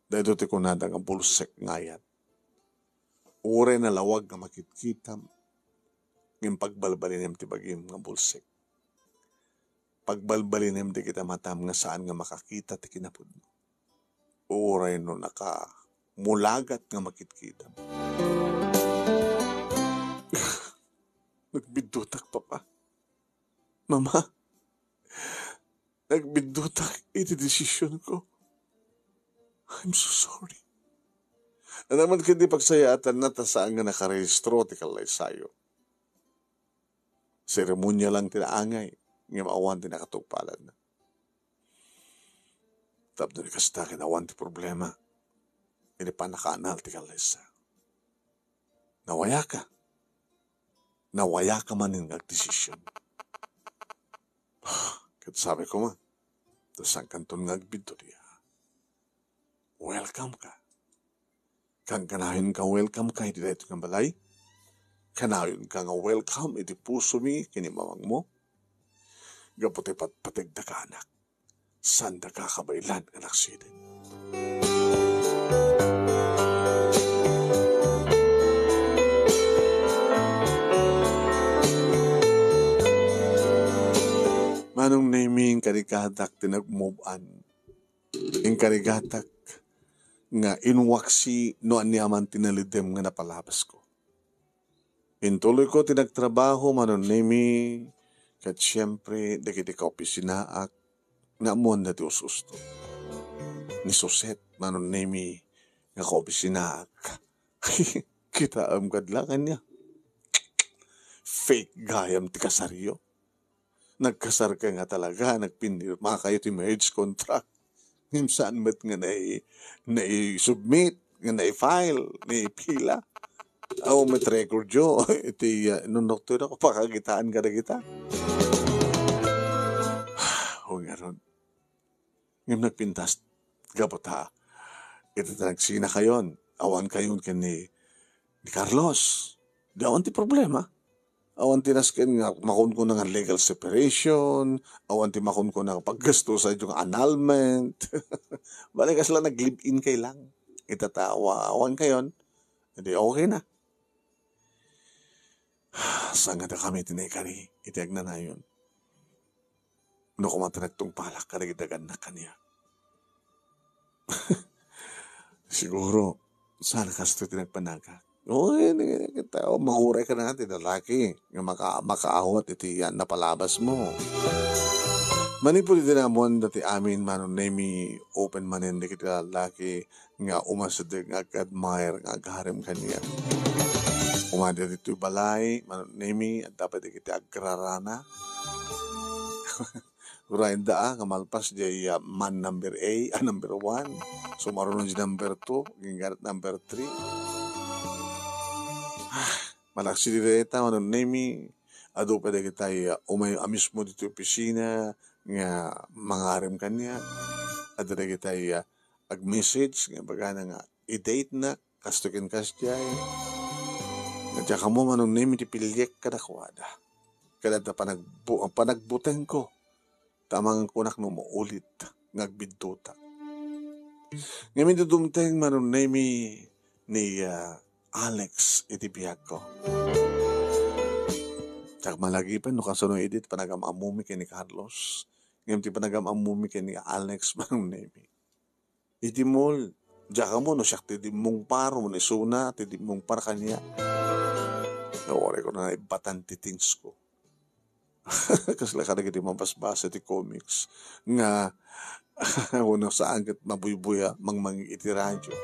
Daytoy ti kunada nga bulsek nga ayat. Uray nalawag nga makitkitam, ngem pagbalbalinem ti bagim nga bulsek. Pagbalbalinem dagiti matam nga saan nga makakita ti kinapudno. Uray no nakamulagat nga makitkitam. Nagbiddutak, Papa. Mama, nagbiddutak iti desisionko. I'm so sorry. Ania man ketdi pagsayaatanna ta saan nga nakarehistro ti kallaysayo. Seremonia lang ti naangay, ngem awan ti nakatungpalanna. Tapno ni kasta, ket awan ti problema iti pannakaannal ti kallaysa. Nawayaka. Nawayaka manen nga agdesision. Ket sabi koma, ta saankanton nga agbiddut, welcome ka. Kankanayon ka, welcome ka iti daytoy nga balay. Kanayon ka nga welcome iti pusomi ken ni mamangmo. Gapu ta ipatpategda ka, anak. Saanda ka kabaelan nga naksiden. Manong Nemi, inkarigatak ti nag-move on. Inkarigatak nga inwaksi no aniaman ti nalidem nga napalabasko. Intuloyko ti nagtrabaho, Manong Nemi, ket siempre, dagiti kaopisinaak nga ammoanda ti us-usto. ni Suset, Manong Nemi, nga kaopisinaak. Kitaem kad la kaniak. Fake gayam ti kasaryo. Nagkasarka nga talaga, nagpinirmakayo ti marriage contract. Ngem saan met nga nai-, nai-submit, nga nai-file, naipila. Aw, met record yo. Iti, ah, nunoktoy na, pakakitaan ka na kita. O, ngarud. Ngem nagpintas, gapu ta, iti ta nagsinakayon, awan kayon ken ni, ni Carlos. Di awan ti problema. Awan ti nasken nga makunkuna nga legal separation, awan ti makunkuna nga paggastusan yung annulment. Bale, kasla nag-live-in kay lang. Itatawa, awan kayon. Hindi, okay na. Sangada kami ti naikari, iti agnanayon. No, koma ti nagtungpalak kadagiti agannak kaniak. Siguro, saan kasto ti nagpanagak? Oo, eh, ni-, kita, oh, manguray ka na ti lalaki nga maka-, makaawat iti yan napalabas mo. Manipud iti namuan dati amin, Manong Nemi, open manen dagiti lalaki nga umasideg nga ag-admire nga agarem kaniak. Umadi ditoy balay, Manong Nemi, adda pay dagiti agrarana. Uray da, ah, nga malpas jay, ah, man number A, ah, number one. Sumaruno di number two, aginggarat number three. Ah, malaksid dayta, Manong Nemi, adu pay dagitay, ah, umay a mismo ditoy opisina nga mangarem kaniak. Adda dagitay, ah, ag-message nga ibagana nga i-date na, kasto ken kasdiay. Nga diak ammo, Manong Nemi, ti piliek kadakuada. Kada ta panagbu-, panagbutengko, ta amangan kunak no maulit nga agbiddutak. Ngem idi dumteng, Manong Nemi, ni, ah, Alex iti biagko. Diak malagipen no kasano idi ti panagam-ammomi ken ni Carlos. Ngem ti panagam-ammomi ken ni Alex, Manong Nemi. Iti mall, diak ammo no siak ti dimmungpar, wenno isuna ti dimmungpar kaniak. Nga uray ko na naibbatan ti things ko. Kasla kadagiti mabasbasa ti comics nga wenno saan ket mabuybuya mangmangi iti radyo.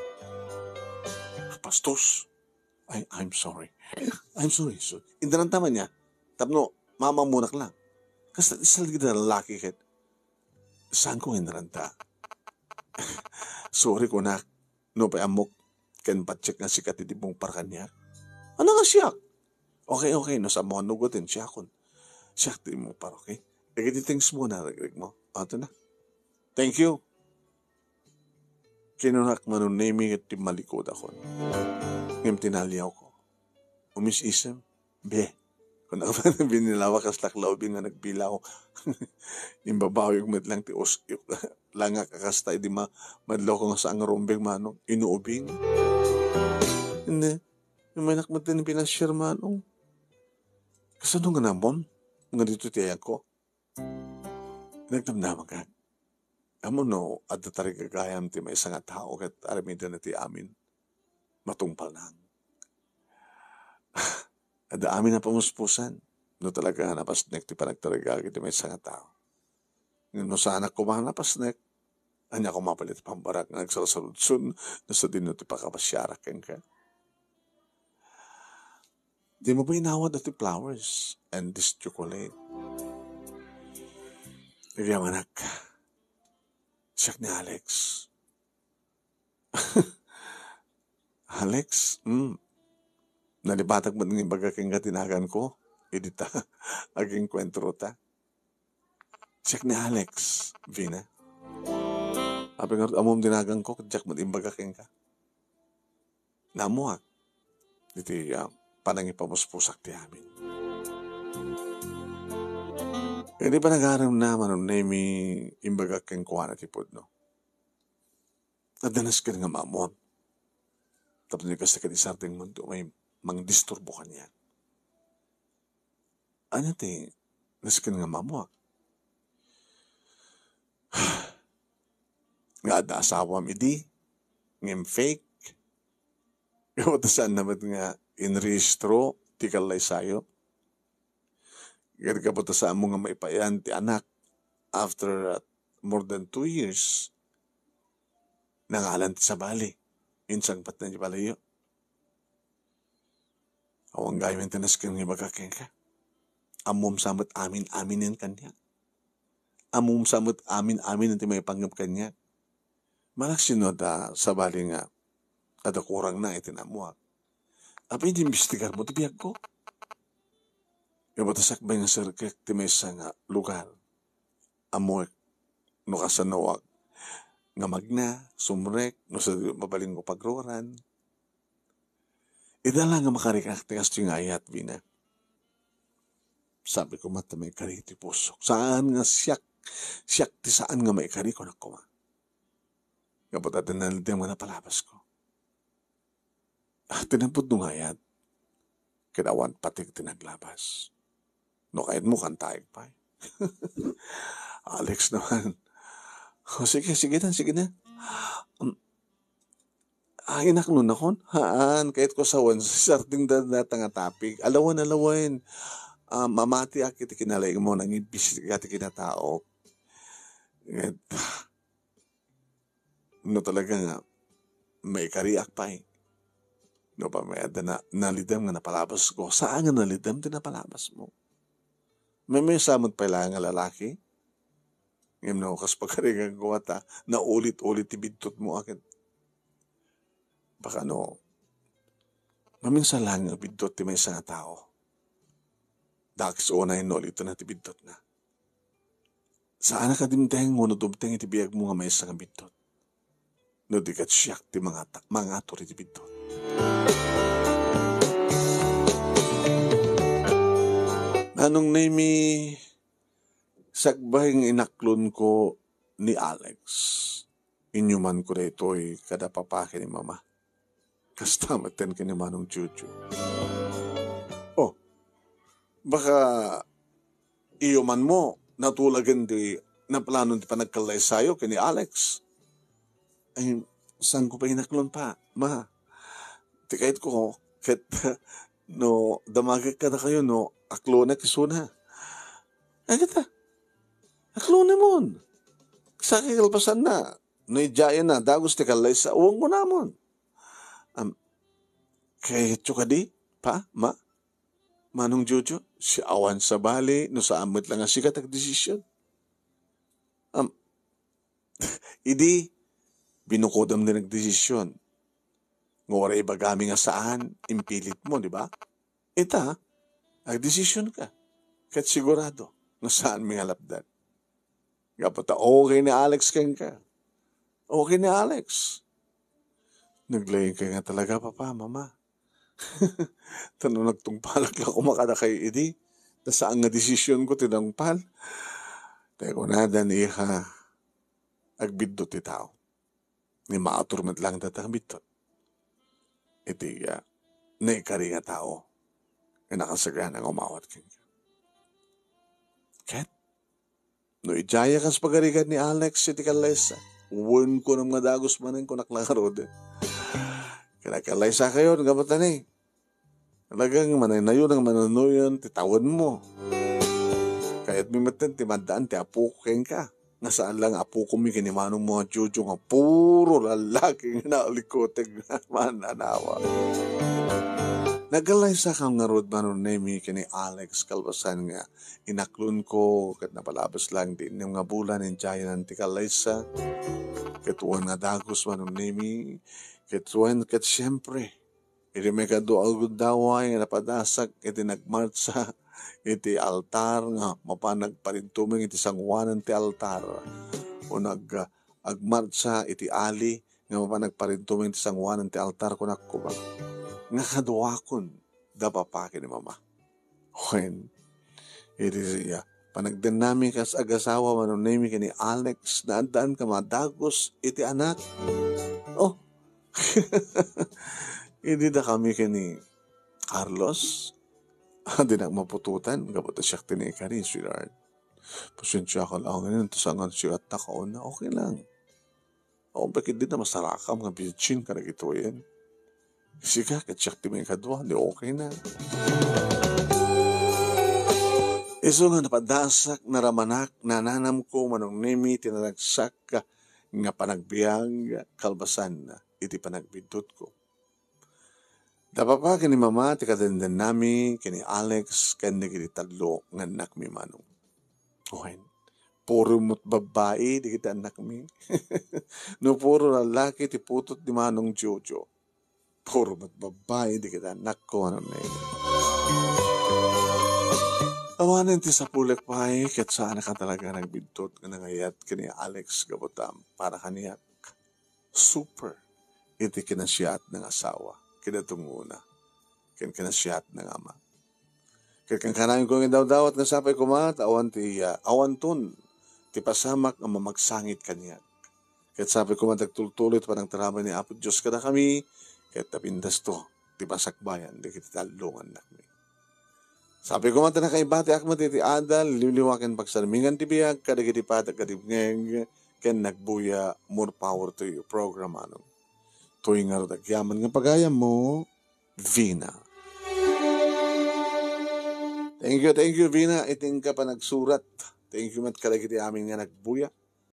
Pastos, I, I'm sorry. I'm sorry, sir. Indanan ta man niya. Tapno, mamamunak lang. Kasla, kasla dagiti lalaki ket, saan ko nga inranta? Sorry, kunak. No pay ammok ken patchek nga sika ti dimmungpar kaniak. Ano nga siak? Okay, okay. No, sa mo, nugotin, siakon. Siak ti dimmungpar, okay? Dagiti things mo, narigrig mo. Ato na. Thank you. Kinunak, Manong Nemi, ket timmalikudakon. Ngem tinaliawko. Umis-isem. Be, kunak, binilawak, kaslak la ubing nga nagbilaw. Imbabawig met lang ti us-, langak a kasta idi ma-, madlawko nga saan nga rumbeng, Manong. Inuubing. Hindi. Imaynak met din pinasier, Manong. Kasano nga namon? Nga dito ti ayagko? Nagdamdamagak. Ammom no adda tarigagayam ti maysa nga tao ket aramidna ti amin. Matungpalna. Adda amin a pamuspusan. No talaga nga napasnek ti panagtarigagak iti maysa nga tao. Ngem no saanak koma a napasnek, ania koma pay ti pambarak nga agsalsaludson no sadino ti pakabasiarak kenka? Dimo pay inawat dati flowers and this chocolate. Agyamanak. Siak ni Alex. Alex? Hmm. Nalipatak met nga ibaga kenka ti naganko idi ta agenkuentro ta. Siak ni Alex, Vina. Apay ngarud ammom ti naganko, ket diak met imbaga kenka. Naammoak iti, ah, panangipamuspusak ti amin. Idi panagaremna, Manong Nemi, imbagak kenkuana ti pudno. Adda nasken nga maammoam. Tapno kasta ket isardengmo ti umay mangdisturbo kaniak. Ania ti nasken nga maammoak? Nga adda asawam idi, ngem fake. Gapu ta saanna met nga inrehistro ti kallaysayo. Ket gapu ta saanmo nga maipayan ti anak after, uh, more than two years. nangalan ti sabali. Insangpet na di balayo. Awan gayam ti nasken nga ibaga kenka. Ammom sa met amin-aminen kaniak. Ammom sa met amin-aminen ti maipanggep kaniak. Malak sino da sabali nga kada kurangna iti naammuak. Apay inimbestigarmo ti biagko? Imbag ta sakbay nga serkek ti maysa nga lugar. Ammoek no kasanoak nga magna, sumrek, no sa mabalinko pagruaran. Ida la nga makarikak ti kastoy nga ayat, Vina. Sabi ko, "Mata, maikari ti pusok. Saan nga siak, siak ti saan nga maikari," kunak koma. Gapu ta dinaldem nga napalabasko. Ah, tinapudno nga ayat. Ket awan patik ti naglabas. No kayatmo, kantaek pay. Alex naman. O, sige, sige na, sige na. Um, ah, inaklon nakon? Haan, kayatko sawen, sarding da, data nga topic. Alawen, alawen. Ah, mamatiak iti kinalaingmo, nangimbistika ti kinataok. Ket, no talaga nga maikariak pay. No pa may adda na, nalidem nga napalabas ko, saan nga nalidem ti napalabas mo? May, may samot pay lang nga lalaki? Ngem no, kas pagarigan ko ata, naulit-ulit ti biddut mo akin. Baka no, maminsan lang nga biddut ti maysa nga tao. Dakes unay no, ulito na ti biddut na. Saan a kadimteng wenno dumteng iti biagmo nga maysa nga biddut. No di ket siak ti mangata-, mangatur iti biddut. Nanong Nemi, sakbay nga inaklonko ni Alex, inyumanko daytoy kada papa ken ni mama. Kasta metten ken ni Manong Jojo. Oh, baka inyumanmo, natulagen ti naplanon ti panagkallaysayo ken ni Alex. Ay, saanko pay inaklon, Pa, Ma? Ti kayatko, ket no damagek kadakayo, no aklonek isuna. Ay, ket, ah, aklonemon. Sa kalpasanna, no idiayen a dagus ti kallaysa, awan kunamon. Am, kayatyo kadi, Pa, Ma? Manong Jojo, si awan sabali, no saan met lang a sika ti agdesisyon. Am, idi, binukodam ti nagdesisyon. Nga uray ibagami nga saan, impilitmo, di ba? Ita, agdesisyonka. Ket sigurado nga saanmi nga lapdan. Gapu ta okay ni Alex kenka. Okay ni Alex. Naglaing ka nga talaga, Papa, Mama. Ta no nagtungpalak la koma kadakayo idi, ta saan nga desisyonko ti nangpal. Ta kunada, iha, agbiddut ti tao. Ni maatur met lang dayta nga biddut. Iti, ah, naikari nga tao nga nakasagana nga umawat kenka. Ket, no idiay a kas pagarigan ni Alex iti kallaysa, wen kunam nga dagus manen, kunak la ngaruden. Ket agkallaysakayon, gapu ta ni, talagang manaynayon nga mananuyon ti tawenmo. Kayatmi metten ti maddaan ti apok kenka. Nga saan lang apokomi ken ni manongmo a Jojo nga puro lallaki nga naalikoteg nga mananawa. Nagkallaysakam ngarud, Manong Nemi, ken ni Alex kalpasan nga inaklonko ket napalabas lang ti innem nga bulan, idiayen ti kallaysa. Ket wen nga dagus, Manong Nemi, ket wen, ket siempre, iti maikadua a gundaway nga napadasak iti nagmartsa iti altar nga mapan nagparintumeng iti sangoanan ti altar, o nag-, agmartsa iti ali nga mapan nagparintumeng iti sangoanan ti altar, kunak koma, nga kaduakon da Papa ken ni Mama. Wen, iti siya, panagdennami kas agasawa, Manong Nemi, ken ni Alex, naaddaan ka madagus iti anak. Oh, idi dakami ken ni Carlos, ah, dinak maputotan, gapu ta siak ti naikari, sweetheart. Pasensiaka lang, ngayon, ta sangan siya at nakauna, okay lang. Awan pay ketdi ta masarakam nga bitsin kadagitoyen. Sika, ket siak ti maikadua, di okay na. Isu nga napadasak, naramanak, nananamko, Manong Nemi, ti naragsak, nga panagbiag kalpasan iti panagbiddutko. Da papa ken ni mama ti kadendennami ken ni Alex ken dagiti tallo nga annakmi, Manong. Wen, puro met babbai dagiti annakmi. No puro lallaki ti putot ni Manong Jojo, puro met babbai dagiti annakko, Manong Neng. Awanen ti sapulek pay, ket saan ka talaga nagbiddut nga nangayat ken ni Alex gapu ta para kaniak, super iti kinasiatna nga asawa, kidadumngona, ken kinasiatna nga ama. Ket kankanayon ko nga idawdawat nga sapay koma ta awan ti, ah, awanton ti pasamak nga mamagsangit kaniak. Ket sapay koma ti agtultuloy ti panagtarabay ni Apo Dios kadakami, ket napindasto ti pasakbayan dagiti tallo nga annakmi. Sapay koma ta nakaibatiak met iti adal, liwliwa ken pagsarmingan ti biag kadagiti pay a dumngeg ken nagbuya. More power to you, programa, no? Toy ngarud agyaman nga pagayammo, Vina. Thank you, thank you, Vina. Iti inka panagsurat. Thank you met kadagiti amin nga nagbuya.